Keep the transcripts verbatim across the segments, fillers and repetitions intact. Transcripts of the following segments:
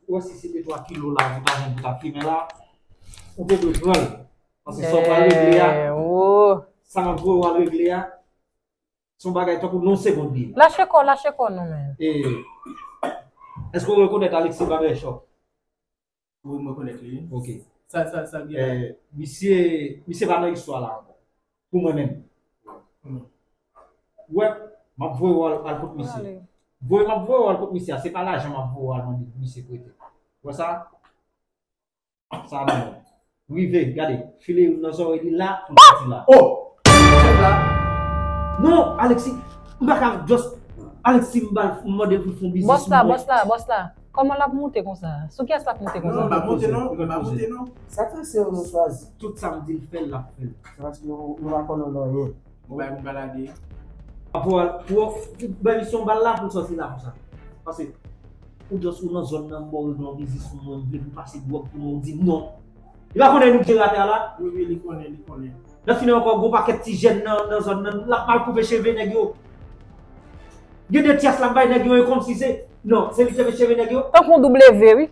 Ou wè si se de twa kilo la, ou ta jwenn pou ta fimen la, ou te dwe pran l. Paske sa w pral regle a, eh, oh, sa m ap voye w al regle a, se yon bagay tankou nan yon segonn li ye. Lache kò, lache kò nou menm. E, èske w rekonèt Alexis Babèchò? Wi, mwen rekonèt li. Ok. Sa, sa, sa gen la? Eh, misye, misye pa nan istwa la ankò. Pou mwen menm. Hmm. Wè, m ap voye w al, al kot misye. Ale. Voye m ap voye w al kot misye a, se pa lajan m ap voye w al mande misye prete. Wè sa? Sa menm. Rive, gade, file youn nan zòrèy li la, pou l soti la. Oh! Non, Alexis, m pa ka just, Alexis, m ba l, m mande l pou l fè yon biznis. Bòs la, bòs la, bòs la. Kòman l ap moute konsa? Sou kiyès l ap moute konsa? Non, m pa monte non, m pa monte non. Sa k fè se yo nou chwazi? Tout sa m di l fè, l ap fè l. Se paske nou, nou pa konn nou nan anyen. Bon, bay moun pa lage. Pou, pou, pou bay misye yon bal la, pou l sòti la konsa. Paske ou just ou nan zòn nan, m ba w regle yon biznis pou mwen, m vle pou pase dwòg pou mwen, ou di m non. Li pa konnen nou k jere atè a la? Wi, wi, li konnen, li konnen. Nan fini ankò, gwo pakèt ti jèn nan, nan zòn nan, l ap mal koupe cheve nèg yo. Gen de tyas l ap bay nèg yo, e kòmsi se, non, se li k te fè cheve nèg yo. Tankou yon W, wi.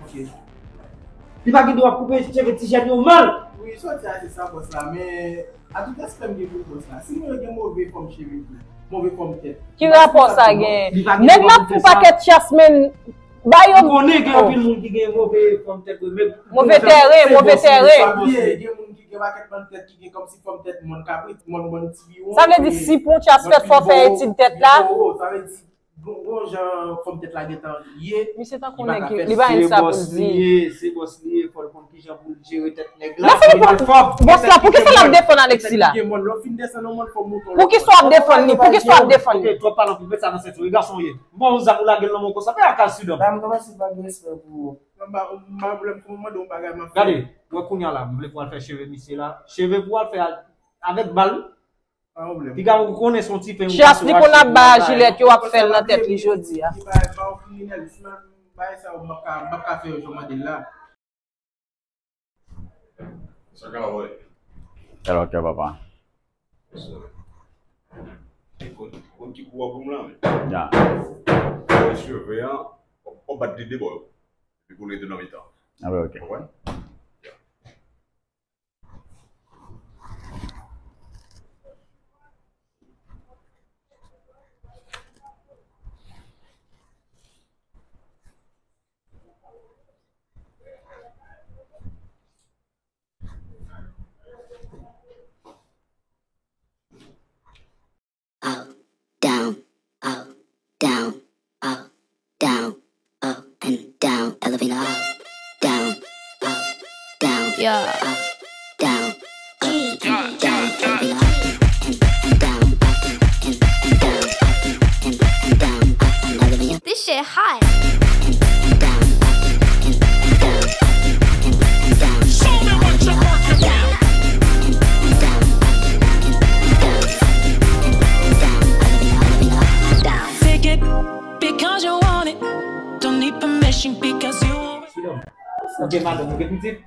Ok. Li pa gen dwa koupe cheve ti jèn yo mal. Wi, sa w di a se sa, bòs la, men a tout respè m gen pou bòs la, si moun yo gen move fòm cheve tou, move fòm tèt, ki rapò sa gen? Nèg la pou pakèt tyas, men ba yo. M konnen gen anpil moun ki gen move fòm tèt, men move tèren, move tèren. Pa bliye, gen moun ki gen pakèt bann tèt ki gen kòmsi fòm tèt mòn kabrit, mòn, mòn ti biwon. Sa vle di si pou yon tyas fèt, fò w fè etid tèt la. Sa vle di Bon, bon jan fòm tèt la gentan ye, misye tankou nèg ki, li pa gen sa pou l di. Se bòs li ye, se bòs li ye, fò l konn kijan pou l jere tèt nèg la. Lè fini pou bòs la, poukisa l ap defann Alexis la? Poukisa w ap defann li? Poukisa w ap defann li? Ok, twòp pale anpil, met sa nan senti w. E gason w ye. Bon, ou zam ou lage l nan men w konsa, pa al sidòm. Ba m kòmanse pa gen respè pou ou. M pa, m pa pwoblèm, pou mwen, yon bagay m ap fè. Gade, wè kounye a la, m vle pou al fè cheve misye la. Cheve pou al fè a, avèk bal. Pa pwoblèm. Piga ou konnen se yon ti pen ou pase w achte pou al bay. Chas li konn ap bay a Jilèt yo ap fè l nan tèt li jodi a. Li bay, bay yon kriminèl, si m bay sa yo, m p ap ka, m p ap ka fè yo jan w mande l la. Sa ka wè. Alò, ok, papa. Konn, konn ki kou w ap pou m la, men. Ya. Mwen siveye an, w ap bat de de bò yo. Epi pou l rete nan mitan. Ah, ok. Konprann? Up, down, up, down, up, down, up and down, elevator up, down, up, down, yeah, up, down, up and down, elevator up and, and down, up and, and down, up and, and down, up and elevator. This shit hot. Take it because you want it. Don't need permission because you want it. Ou gen madanm, ou gen pitit.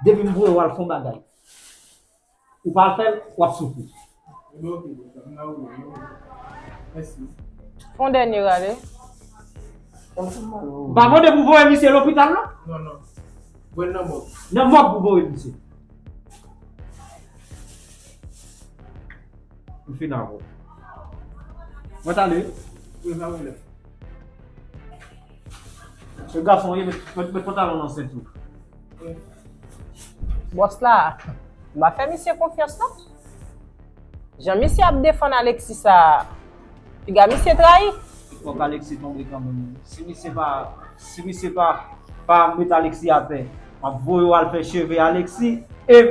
Depi m voye w al fè yon bagay, ou pa al fè l, w ap soufri. Fè yon dènye rale. M pa mande pou voye misye lopital, non? Non, non. Voye l nan mòg. Nan mòg pou voye misye. M fin avè w. Mwen t ale. Wi, pa pwoblèm. Se gason w ye, met, met, met pantalon nan senti w. Bòs la, m pa fè misye konfyans non. Jan misye ap defann Alexis sa, piga misye trayi. Fòk Alexis tonbe kanmenm. Si misye pa, si misye pa, pa met Alexis atè, m ap voye w al fè cheve Alexis e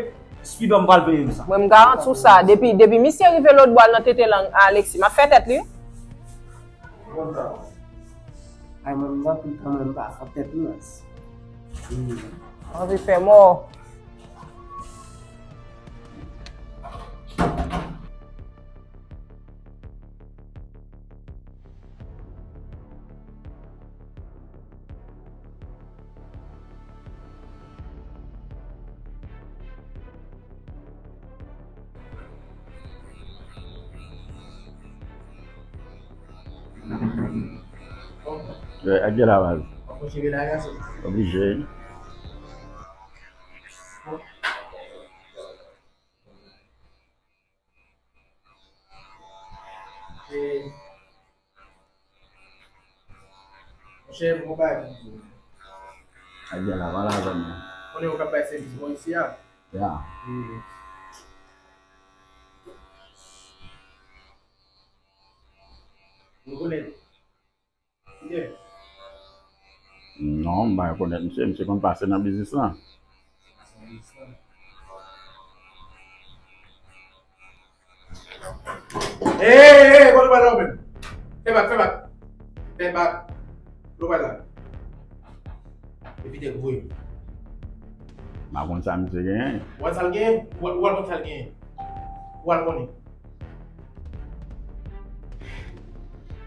Spidòm pral peye m sa. Mwen m garanti w sa, depi, depi misye rive lòtbò al nan tete lang Alexis, m ap fè tèt li. Ay, mwen, m anpil kanmenm, m pa fè tèt mince. Anvi fè mò. Wè, ak de la baz. Oblije. Monchè, bon bagay pou di. Ak de la, pa la zòn nan. Konnen ou ka bay sèvis bon isi a. Ya. Wi. Nou konnen. Non, m pa rekonèt misye. Misye konn pase nan biznis lan. Hey, hey, hey, kote w pral la ou menm? Fè bak, fè bak. Fè bak. Kote w pral la? Epi te gwo yo. M pa konn sa misye genyen. Ou wè sa l genyen? Ou wè, ou wè l konn sa l genyen. Ou wè l konnen.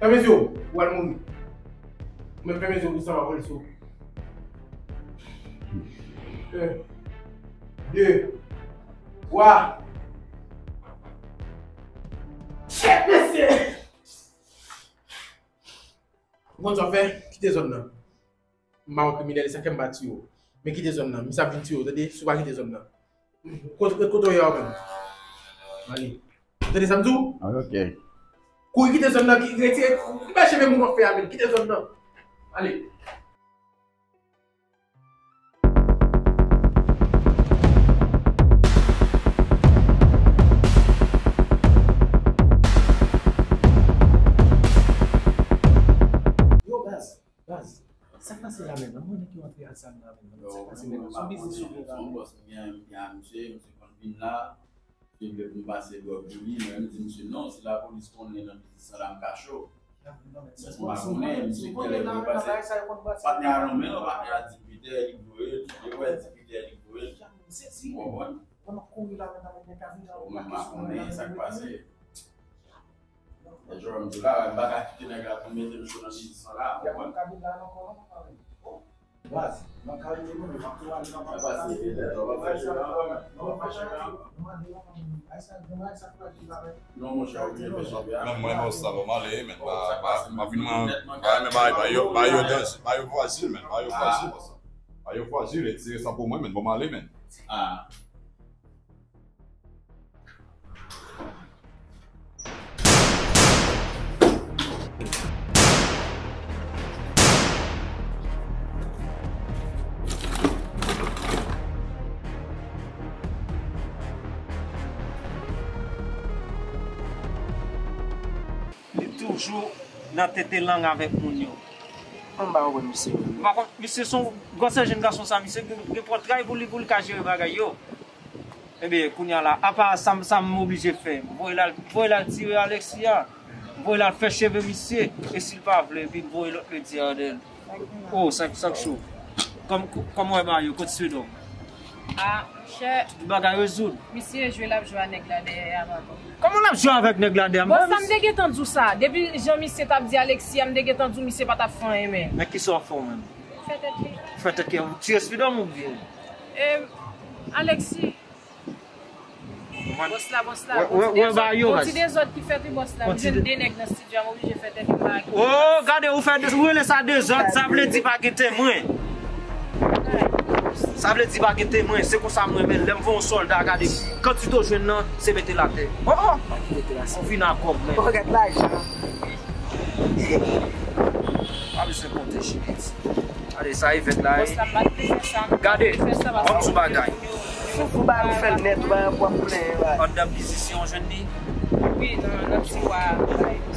Fèmen zye w, ou pral mouri. Ou menm fèmen zye w, ou sanba polis ou. Un, deux, trois. Shit, mesye! Ou konn sa w fè? Kite zòn nan. M pa yon kriminèl, e sa k fè m pa tiye w. Men kite zòn nan, misye ap vin tiye w, tande, si w pa kite zòn nan. Kote, kote w ye a ou menm? Ale. Ou tande sa m di w? Ah, ok. Kouri kite zòn nan, ki retire, ki bay cheve moun w ap fè a, men kite zòn nan. Ale. Yo, baz. Baz, sa k pase la menm? An mwen nèg yo antre al sa la menm. Sa k pase menm? Se yon biznis ou gen la menm? Yon bòs m gen, m gen a misye, misye konn vin la. Misye vle pou m pase dwòg pou li, mwen m di misye non, si lapolis konnen nan biznis lan la m ka cho. Mwen pa konnen, misye genlè vle pase. Patnè a nan men l, patnè a di Pitè li voye l, li wè di Pitè li voye l. Ou konprann? Mwen pa konnen sa k pase. E jwè m di la, m pa ka kite nèg la pou mete m cho nan biznis lan la, ou konprann? Baz, m ap ka rele nou, men m ap tou ale nan pale la. Non, monchè, ou byen fè cheve a. Menm mwen, non, sa pa m ale, men pa, pa, pa vin mwen, ba yo, ba yo dans, ba yo vwazil, men, ba yo vwazil, ba yo vwazil, retire sa pou mwen, men, bon, m ale, men. Ah. Li toujou nan tete lang avèk moun yo. Anba wè misye. M pa konn, misye se yon gwosè jèn gason sa, misye gen, gen pòtray pou li, pou li ka jere bagay yo. Ebyen, kounye a la, apa sa m, sa m oblije fè? Voye l al, voye l al tire Alexis a. Voye l al fè cheve misye. E si l pa vle, epi voye lòt medya anndan l. Oh, sa, sa k cho. Kòm, kòman w wè bagay yo, kot Swedòm? Ah, monchè. Tout bagay rezoud. Misye jwe l ap jwe a nèg la dèyè a, papa. Kòman l ap jwe avèk nèg la dèyè a? Bon, sa m te gentan di w sa. Depi jan misye t ap di Alexis a, m te gentan di w misye pa t ap fè anyen, men. Men kisa w ap fè w menm? Fè tèt li. Fè tèt li. Tire Swedòm oubyen? E, Alexis. Bòs la, bòs la. Wè, wè, wè, ba yo, yon ti dezòd ki fèt, wi, bòs la. M jwenn de nèg nan stidyo a, m oblije fè tèt li pa gen. Oh, gade, ou fè de, ou rele sa dezòd, sa vle di pa gen temwen. Sa vle di pa gen temwen, se konsa m renmen, lè m voye yon sòlda, gade, kantite w jwenn nan, se mete l atè. Oh, oh! Ou vin a kòb, men. Oh, gad lajan. Pa bezwen konte, cheri. Gade sa evèk la, eh. Gade, ban m di w bagay. Foufou ba nou fè l nèt, ou ba w ap plenyen, ba. Anndan biznis yo, w jwenn li? Wi, nan, nan tiwa.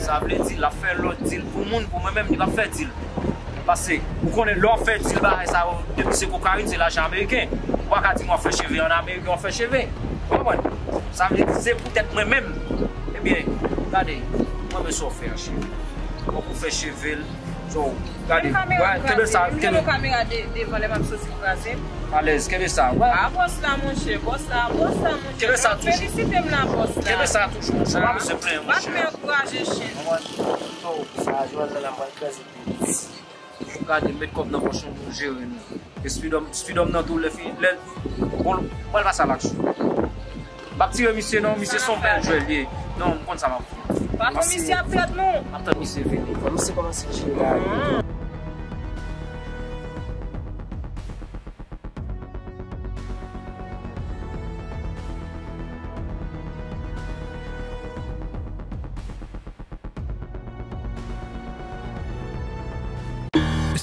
Sa vle di, l ap fè lòt dil pou moun, pou mwen menm, li p ap fè dil. Paske, ou konnen, lè w ap fè dil bagay sa yo, depi se kokayin, se lajan ameriken. Ou pa ka di m w ap fè cheve ann Amerik, w ap fè cheve. Ou konprann? Sa vle di, se poutèt mwen menm. Ebyen, gade, mwen menm sa w fè a, cheri. Ou fè cheve l, So, gade, wè, kenbe sa, kenbe kamera de-, devan lè m ap soti kraze. Alèz, kenbe sa, wè. Ah, bòs la, monchè, bòs la, bòs la, monchè. Kenbe sa toujou. Felisite m la, bòs la. Kenbe sa toujou, monchè. Pa bezwen plenyen, monchè. Pa t fè ankouraje chen. Mwen, so, sa, jwèl nan la, mwen kraze pi vit. Gade, met kòb nan pòch nou, nou jere nou. E Speedom, Speedom nan tou, lè fini, lè, bon, pral pase a laksyon. M ap tire misye non, misye se yon bèl jwè l ye. Non, m konn sa m ap fè. Patwon, misye ap pèdi non. M ap tann misye vini. Fò misye kòmanse jere la.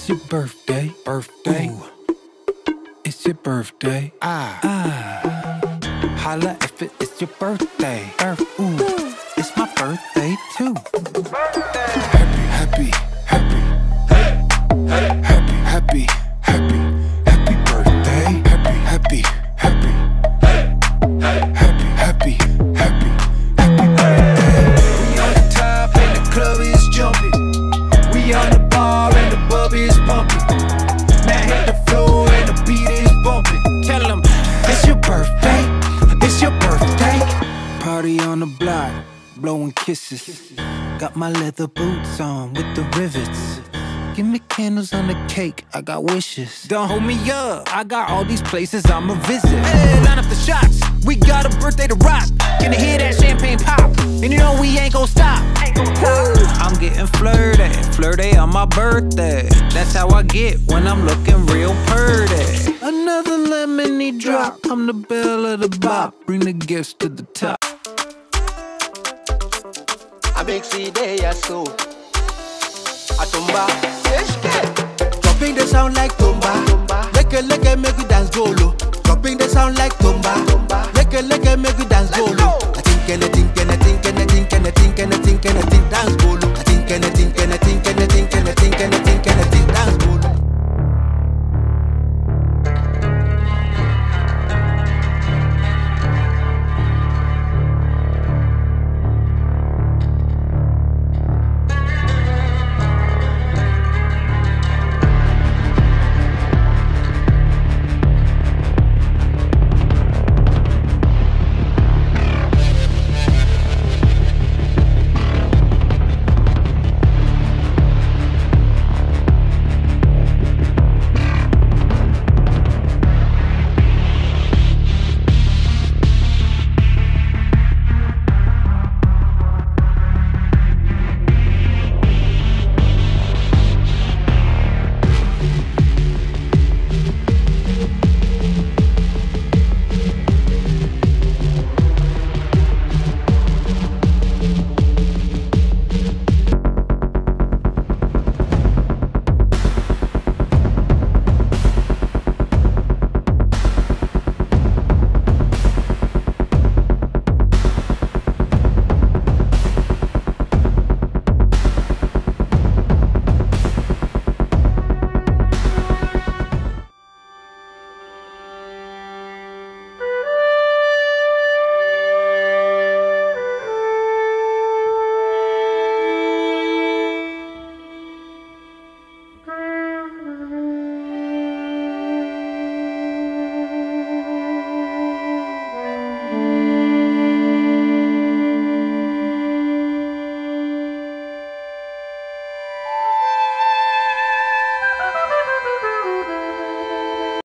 It's your birthday, birthday. Ooh. It's your birthday. Ah. Ah. Holla if it, it's your birthday. Birth, ooh. It's my birthday too. Happy, happy, happy. Happy, happy, happy. Happy birthday. Happy, happy, happy. Happy, happy, happy. Happy birthday. We on the top and the club is jumping. We on the bar and the bub is pumping. Now hit the floor and the beat is bumping. Tell 'em it's your birthday. It's your birthday. Party on the block, blowing kisses. Got my leather boots on with the rivets. Give me candles on the cake, I got wishes. Don't hold me up, I got all these places I'ma visit. Hey, line up the shots, we got a birthday to rock. Can you hear that champagne pop? And you know we ain't gon' stop. Woo, I'm getting flirty, flirty on my birthday. That's how I get when I'm looking real purty. Another lemony drop, I'm the belle of the bop. Bring the gifts to the top. A big C day, yeah, so. A tumba. Dropping the sound like tumba. Leke leke, make we dance go low. Dropping the sound like tumba. Leke leke, make we dance go low.